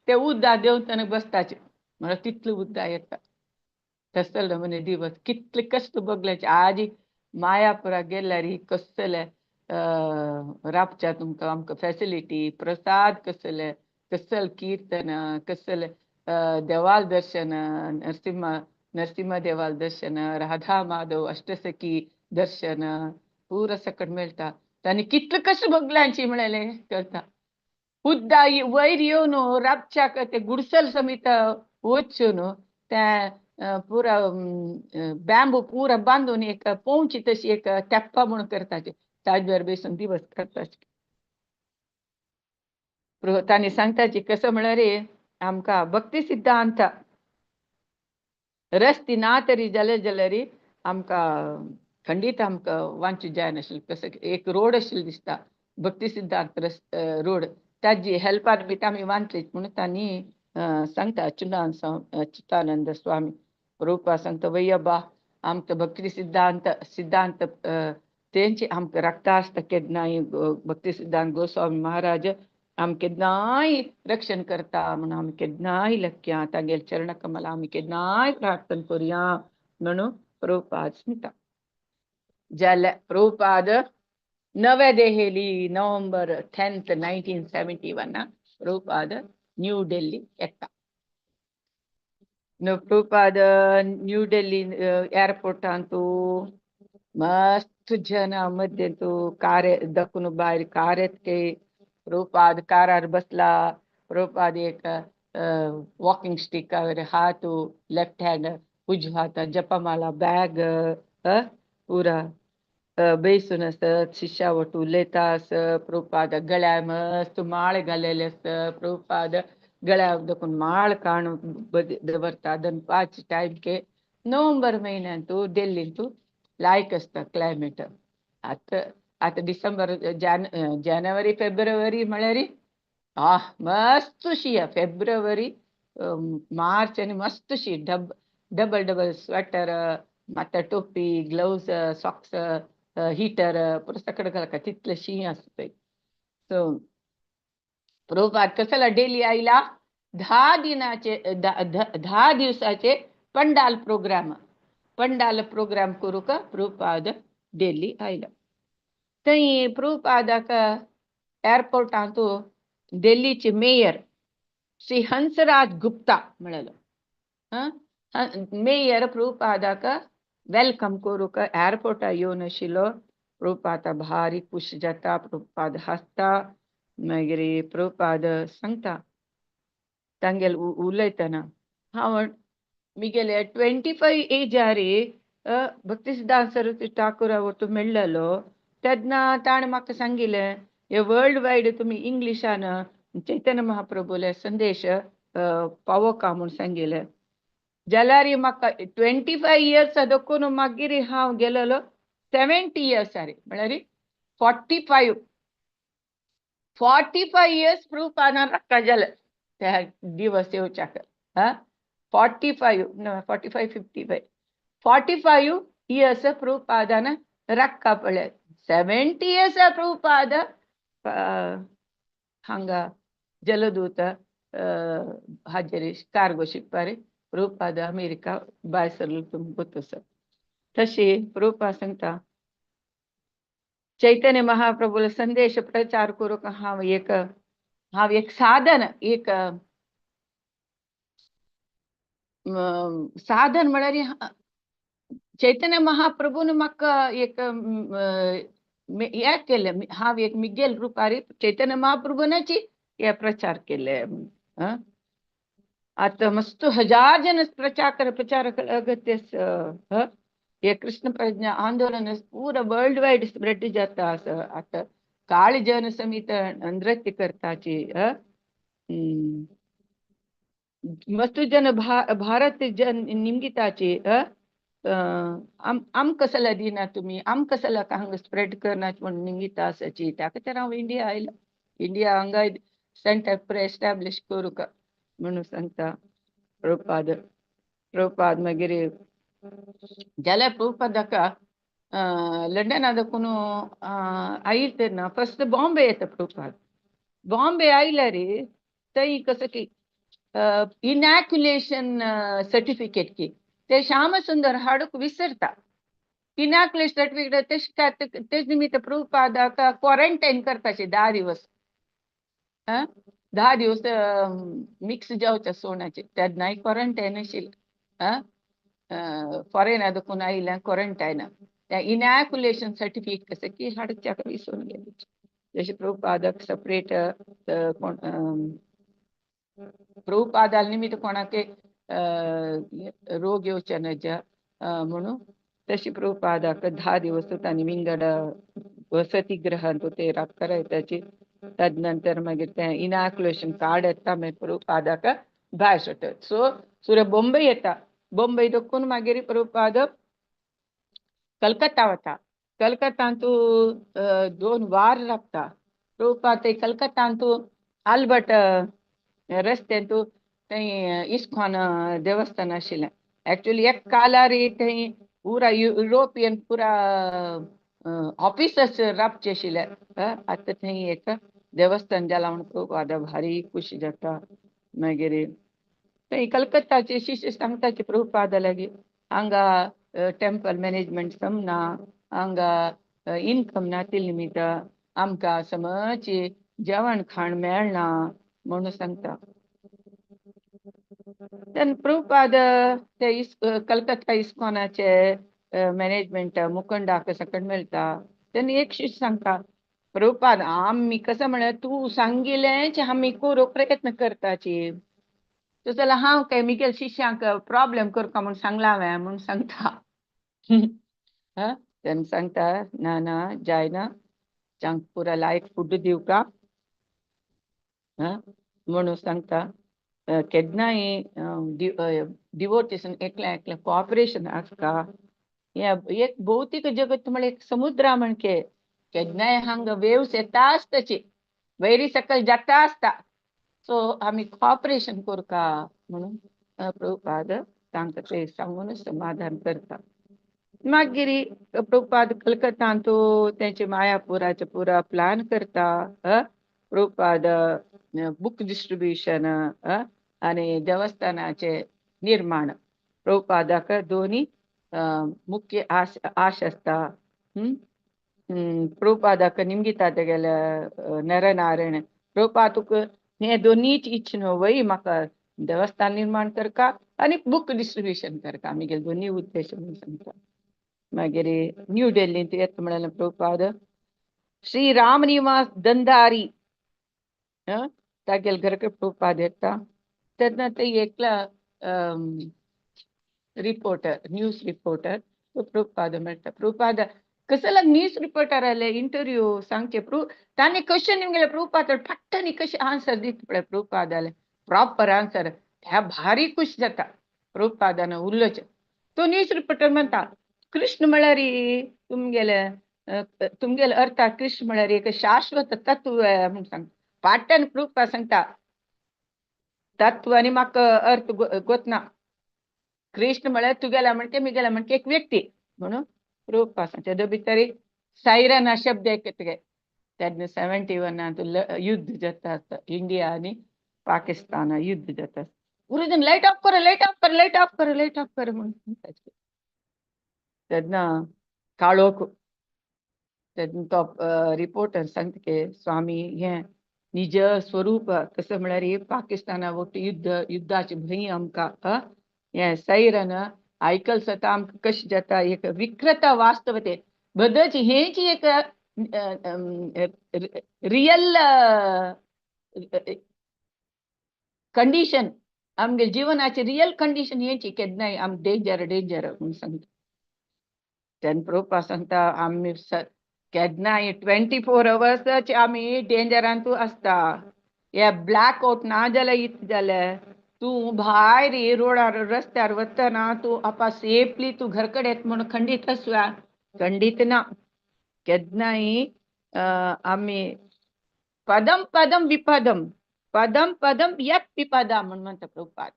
ते उदक देंवतना बसताचे म्हळ्यार तितलें उदक येता. तसलो म्हणे दिवस कितले कश्ट भोगल्याचे. आजी मायापुराक गेल्यार कसले राबच्या तुमकां आमकां फेसिलिटी, प्रसाद कसले, कसल कीर्तन, कसले देवाल दर्शन, नरसिंह नरसिंह देवाल दर्शन, राधा माधव अष्टसखी दर्शन पुरा सकट मेळटा. तांणी कितले कश्ट भोगल्यांची म्हळ्यार करता. उद्दा वयर येवन राबच्याक ते गुडसल समेत वचून त्या पुरा बॅम्बू पुरा बांदून एक पोंवची तशी एक तेप्पा म्हणून करताचे. ताजेर बेसून दिवस करताचे. तांणी सांगताची कसो म्हळ्यार आमकां भक्ती सिद्धांत रस्ती ना तरी जाल्यार जाल्यार आमकां खंडीत आमकां वाचूं जायनाशिल्लें. कसो एक रोड आशिल्लो दिसता भक्ती सिद्धांत रोड, ताजी हेल्पान बी आमी वाचलीच म्हणून तांणी सांगता अच्युतानंद स्वामी. प्रभुपाद सांगता वय्यबा आमकां भक्ती सिद्धांत सिद्धांत तेंची आमकां राखता आसता केन्नाय. भक्ती सिद्धांत गोस्वामी महाराज आम केन्नाय रक्षण करता म्हणून आमी केन्नाय लक्या तागेले चरणकमला आमी केन्नाय प्रार्थना करुया म्हणून प्रभुपाद सांगता. जाल्यार प्रभुपाद नवे देहेली नोव्हेंबर 10 1971 प्रभुपाद न्यू दिल्ली येता. प्रभुपाद न्यू दिल्ली एअरपोर्टांतू मस्त जन मध्यंतू कार दखून भायर कार येतके प्रभुपाद कारार बसला. प्रभुपाद एक वॉकिंग स्टिक हात लेफ्ट हँड उजव्या हातात जपमाला बॅग पुरा बेसून आसत शिष्या वट उलयता आसत. प्रभुपाद गळ्या मस्त माळ घालेले आसत. प्रभुपाद गळ्याक दखून माळ काणून दवरता. दनपारचे टायम के नोव्हेंबर म्हयन्यांतू दिल्लींतू लायक आसता क्लायमेट. आतां आतां डिसेंबर जानेवारी फेब्रुवारी म्हळ्यार मस्त शी फेब्रुवारी मार्च आनी मस्त शी डबल डबल स्वेटर माथ्यार टोपी ग्लवज सॉक्स हिटर पुरो सगळें घालता तितलें शी आसता थंय. सो प्रभुपाद कसला डेली आयला 10 दिनाचे 10 दिवसाचे पंडाल प्रोग्राम पंडाल प्रोग्राम करूंक प्रभुपाद दिल्ली आयला. थंय प्रभुपादाक एअरपोर्टांतू दिल्लीचे मेयर श्री हंसराज गुप्ता म्हळेलो मेयर प्रभुपादाक welcome करूंक एअरपोर्टार येवन आशिल्लो. प्रभुपाद भारी खुश जाता. प्रभुपाद हांसता. मागीर प्रभुपाद सांगता तांगेल उलयतना हांव मिगेले 25 एजार भक्ती सिद्धांत सरस्वती ठाकूरा वटू मेळ्ळलो तेन्ना ताणें म्हाका सांगिल्लें हे वर्ल्ड वायड तुमी इंग्लिशान चैतन्य महाप्रभूले संदेश पावोका म्हूण सांगिल्लें. जाल्यार म्हाका 25 इयर्स दखून मागीर हांव गेलेलो 70 इयर्स म्हळ्यार 45 इयर्स प्रभुपादान रक्का जाले त्या दिवस येवच्याक. 45 45 55 45 इयर्स प्रभुपादान रक्का पळय 70 इयर्स प्रभुपाद हांगा जलदूत हाजेर कार्गो शिपार प्रभुपाद अमेरिका भायर सरलो तुमकां गोत आसा. तशी प्रभुपाद सांगता चैतन्य महाप्रभूलो संदेश प्रचार करूंक हांव एक साधन एक साधन म्हळ्यार चैतन्य महाप्रभून म्हाका एक हें केलें हांव एक मिगेल रुपारी चैतन्य महाप्रभूनाची हे प्रचार केले. आतां मस्त हजार जन प्रचार प्रचार अगत्य हे कृष्ण प्रज्ञा आंदोलन पूरा वर्ल्ड वायड स्प्रेड जाता. आतां काळे जन समित नृत्य करताची मस्त जन भारत जन निमगिताची आम कसला दिना तुमी आम कसला हांगा स्प्रेड करना म्हूण निमगिता आसाची. त्या खातीर हांव इंडिया आयलो. इंडिया हांगा सेंटर पुरा एस्टॅब्लिश करूंक म्हणून सांगता प्रभुपाद. प्रभुपाद मागीर जाल्यार प्रभुपादाका लंडना दखून आयले तेन्ना फर्स्ट बॉम्बे येता प्रभुपाद. बॉम्बे आयल्यार थंय कसं की इनॅक्युलेशन सर्टिफिकेट की ते श्यामसुंदर हाडूंक विसरता. इनॅक्युलेशन सर्टिफिकेट तेश तेज निमित्त प्रभुपादाक क्वॉरंटायन करपाचे 10 दिवस 10 दिवस मिक्स जावचे सोणाचे तेन्नाय क्वॉरंटायन आशिल्लें फॉरेना दखून आयिल्ल्यान क्वॉरंटायन त्या इनॅक्युलेशन सर्टिफिकेट कसं की हाडच्याक विसरून गेले. जशें प्रभुपादाक सेपरेट कोण प्रभुपादा निमित्त कोणाक रोग येवचे नज म्हणून तशी प्रभुपादाक 10 दिवस तांणी विंगड वसतीगृहांत ते राबता. तदनंतर मागीर तें इनॅक्युलेशन कार्ड येता मागीर प्रभुपादाक भायर सरतात. सो सुर्या बॉम्बे येता. बॉम्बे दखून मागीर प्रभुपाद कलकत्ता वता. कलकत्तांतू 2 वार राबता. प्रभुपाद ते कलकत्तांतू आल्बर्ट रस्त्यांतू थंय इस्कॉन देवस्थान आशिल्लें. एक्चुअली एक कालार थंय पुरा युरोपियन पुरा ऑफिसर्स राबचे आशिल्ले. आतां थंय एक देवस्थान जाला म्हूण प्रभुपादा भारी खुशी जाता. मागीर थंय कलकत्ताचे शिष्य सांगताचे प्रभुपादा लागीं हांगा टेम्पल मॅनेजमेंट समना, हांगा इनकम नातिल्ले निमित्त आमकां समजची जेवण खाण मेळना म्हणून सांगता. तेन्ना प्रभुपाद ते कलकत्ता इस्कॉनाचे मॅनेजमेंट मुखंडाक सकट मेळटा. तेन्ना एक शिष्य सांगता, प्रभुपाद आमी कसं म्हळ्यार तूं सांगिल्लेंच आमी करूंक प्रयत्न करताची, तो जाल्यार हांव काय मिगेल शिष्यांक प्रॉब्लेम करता म्हूण सांगलां हांवें म्हूण सांगता. तेन्ना सांगता, ना ना जायना, तांकां पुरा लायक फूड दिवका म्हणून सांगता. केन्नाय डिवोटेशन एकल्या एकल्या कॉपरेशन आसता. एक भौतीक जगत म्हळ्यार एक समुद्रा म्हणके केन्नाय हांगा वेव्स येता आसताची, वैरी सकयल जाता आसता. सो आमी कॉपरेशन करका म्हणून प्रभुपाद तांकां ते सांगून समाधान करता. मागीर प्रभुपाद कलकत्तांत तेंचे मायापुराचे पुरा प्लान करता. प्रभुपाद बुक डिस्ट्रिब्युशन आनी देवस्थानाचे निर्माण प्रभुपादाक दोनी मुख्य आश आश आसता. प्रभुपादाक निमगिता तेगेल्या नरनारायण, प्रभुपाद तुका हे दोनीच इच्छा न्हू वय, म्हाका देवस्थान निर्माण करका आनी बुक डिस्ट्रिब्युशन करका, मिगेले दोनी उद्देश म्हणून सांगता. मागीर न्यू दिल्लींत येता म्हणल्यार प्रभुपाद श्री रामनिवास दंदारी तागेले घरा कडेन प्रभुपाद येता. तेन्ना ते एकला रिपोर्टर, न्यूज रिपोर्टर तो प्रभुपाद मेळटा. प्रभुपाद कसला न्यूज रिपोर्टर आले इंटरव्यू सांगचे तांणी क्वेश्चन निमगेले प्रभुपाद पट्टनी कशें आन्सर दिता पळय प्रभुपादाले प्रॉपर आन्सर, ह्या भारी खुश जाता प्रभुपादान उलोवचें. तो न्यूज रिपोर्टर म्हणटा, कृष्ण म्हळ्यार तुमगेले तुमगेले अर्थात कृष्ण म्हळ्यार एक शाश्वत तत्व म्हूण सांगता. पाट्यान प्रभुपाद सांगता तत्व आनी म्हाका अर्थ गोतना, कृष्ण म्हळ्यार तुगेला म्हणके मिगेला म्हणके एक व्यक्ती म्हणून प्रभुपाद सांगता. तेदो भितर सायरन हा शब्द एक तेन्ना 71 युद्ध जाता आसता, इंडिया आनी पाकिस्तान युद्ध जाता. गुरुजन लायट ऑफ कर, लायट ऑफ कर, लायट ऑफ कर, लायट ऑफ कर म्हणून सांगता. तेन्ना काळोख. तेन्ना तो रिपोर्टर सांगता की स्वामी हें निज स्वरूप कसं म्हळ्यार पाकिस्ताना वट युद्ध युद्धाचे भंय आमकां हें सैरन आयकल सता आमकां कशें जाता, एक विक्रता वास्तव ते बदच हेंच एक रियल कंडिशन आमगे जिवनाची रियल कंडिशन हेंची केन्नाय आम डेंजर डेंजर म्हणून सांगता. तेन्ना प्रभुपाद सांगता आमी केन्नाय 24 अवर्स आमी डेंजरांतू आसता. हे ब्लॅक आउट ना जाल्यार इतलें जाल्यार तूं भायर रोडार रस्त्यार वतना तूं आपा सेफली तूं घर कडेन येता म्हणून खंडीत आसवा, खंडीत ना. केन्नाय आमी पदम पदम विपदम पदम पदम यत् विपदा म्हणून म्हणटा प्रभुपाद.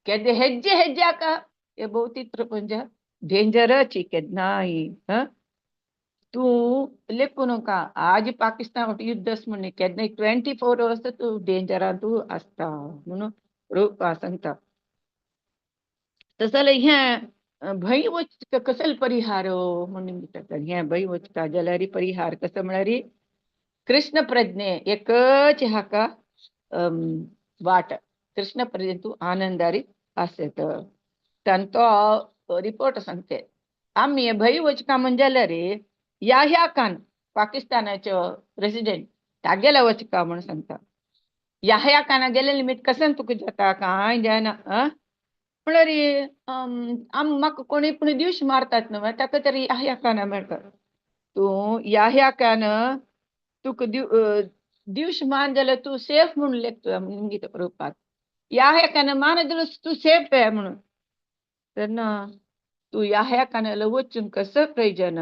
केदे हेज्जे हेज्जाक हे भौतीक प्रपंच डेंजरच केन्नाय. तूं लेखूं नाका आज पाकिस्तान युद्ध आसा म्हणून केन्नाय 24 अवर्स तूं डेंजरान तूं आसता म्हणून प्रभुपाद सांगता. तशें जाल्यार हें भंय वच कसलो परिहार म्हणून विचारता. हें भंय वचता जाल्यार परिहार कसो म्हळ्यार कृष्ण प्रज्ञे एकच हाका वाट, कृष्ण प्रज्ञे तूं आनंदारी आसत. तांकां तो रिपोर्ट सांगते आमी भंय वचका म्हण जाल्यार याह्या खान पाकिस्तानाचो प्रेसिडेंट तागेल्या वचका म्हूण सांगता. याह्या खाना गेले निमित्त कशें तुका जाता कांय जायना. म्हळ्यार आम म्हाका कोणूय पूण दिवश मारतात न्हू ताका तरी याह्या खाना मेळटा. तूं याह्या खान तुका दिवश मान जाल्यार तूं सेफ म्हणून लेखता म्हणून प्रभुपाद. याह्या खाना मान जाल्यार तूं सेफ म्हणून. तेन्ना तूं याह्या खानाला वचून कसो प्रयोजन,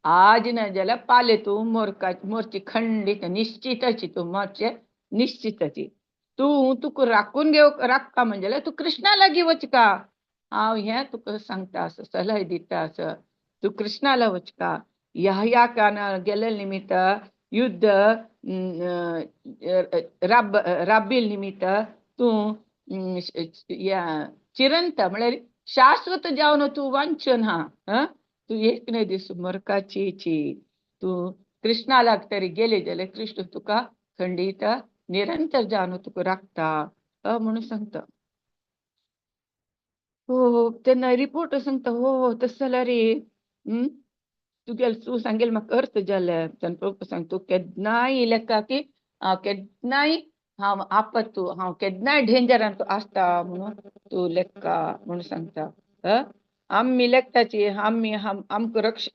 आज ना जाल्यार पाले तूं मोरका मोरची खंडीत निश्चितची तूं मोरचे निश्चितची. तूं तुका राखून घेव राखता म्हणजे जाल्यार तूं कृष्णा लागीं वचका, हांव हें तुका सांगता असो सल्लो दिता असो तूं कृष्णाला वचका. ह्या काना गेले निमित्त युद्ध राबील निमित्त तूं चिरंत म्हळ्यार शाश्वत जावन तूं वांचन हा, तूं एक न्हय दीस मरकाची. तूं कृष्णालाक तरी गेले जाल्यार कृष्ण तुका खंडीत निरंतर जावन तुका राखता म्हणून सांगता. हो तेन्ना रिपोर्ट सांगता, हो तशें जाल्यार रे तुगेल तूं सांगेल म्हाका अर्थ जालें. तेन्ना प्रभु सांग तूं केन्नाय लेखा की हांव केन्नाय हांव आपत तूं हांव केन्नाय डेंजरान तूं आसता म्हणून तूं लेखा म्हणून सांगता. आमी लेखताची आमी आमकां रक्ष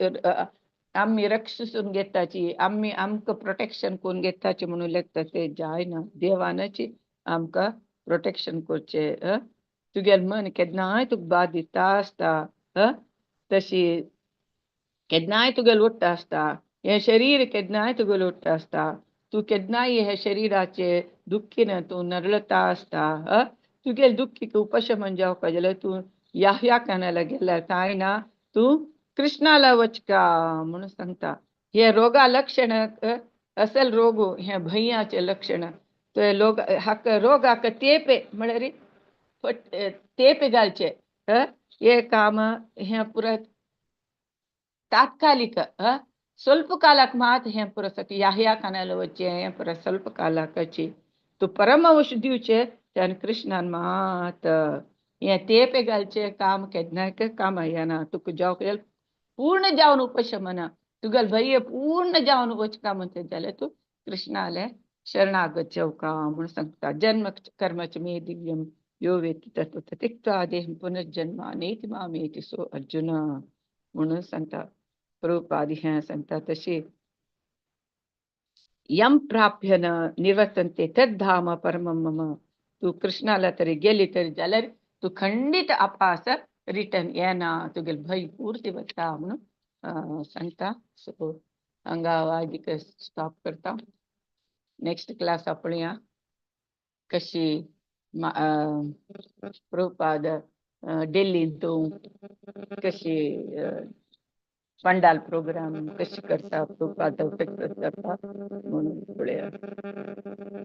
आमी रक्षसून घेताची आमी आमकां प्रोटेक्शन करून घेताची म्हणून लेखता ते जायना. देवानाची आमकां प्रोटेक्शन करचें. तुगेलें मन केन्नाय तुका बाद दिता आसता, तशी केन्नाय तुगेलें उठ्ठा आसता, हें शरीर केन्नाय तुगेलें उठ्ठा आसता, तूं केन्नाय हे शरिराचे दुख्खीन तूं नरळता आसता. तुगेलें दुख्खीक उपशमन जावपा जाल्यार तूं ह्या कानाला गेल्यार कांय ना, तूं कृष्णाला वचका म्हणून सांगता. हे रोगा लक्षण असल रोग हे भंयाचे लक्षण ते लोक हाका रोगाक तेपे म्हळ्यार तेपे घालचे हे काम हें पुराय तात्कालिक ಸ್ವಲ್ಪ ಕಾಲಕ್ಕೆ ಮಾತ್ರ हें पुरो ह्या ह्या कानाला वचचें हें पुरो ಸ್ವಲ್ಪ कालाकाची. तूं परम औषध दिवचें त्यान कृष्णान मात हें तेपे घालचें काम केन्नाय काम येना. तुका जावंक पूर्ण जावन उपशमना तुगेलें भंय पूर्ण जावन वचका म्हणटा जाल्यार तूं कृष्णाले शरणागत जावका म्हणून सांगता. जन्म कर्मच मे दिव्यम यो वेत्ति तत्त्वतः त्यक्त्वा देहं पुनर्जन्म नेति मामेति सो अर्जुन म्हणून सांगता. प्रभुपाद हें सांगता. तशी यम प्राप्य न निवर्तन्ते तद्धाम परमं मम. तूं कृष्णाला तरी गेली तरी जाल्यार तूं खंडीत आपास रिटर्न येना, तुगेलें भंय पूर्ती वता म्हणून सांगता. सो हांगा आयज स्टॉप करता. नेक्स्ट क्लास पळोवया कशी प्रभुपाद दिल्लींत तूं कशी पंडाल प्रोग्राम कशी करता प्रभुपाद करता म्हणून पळोवया.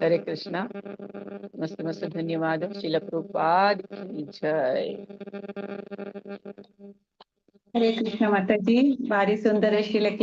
हरे कृष्णा. मस्त मस्त धन्यवाद. श्रील प्रभुपाद की जय. हरे कृष्ण माताजी, भारी सुंदर अशी क्लास.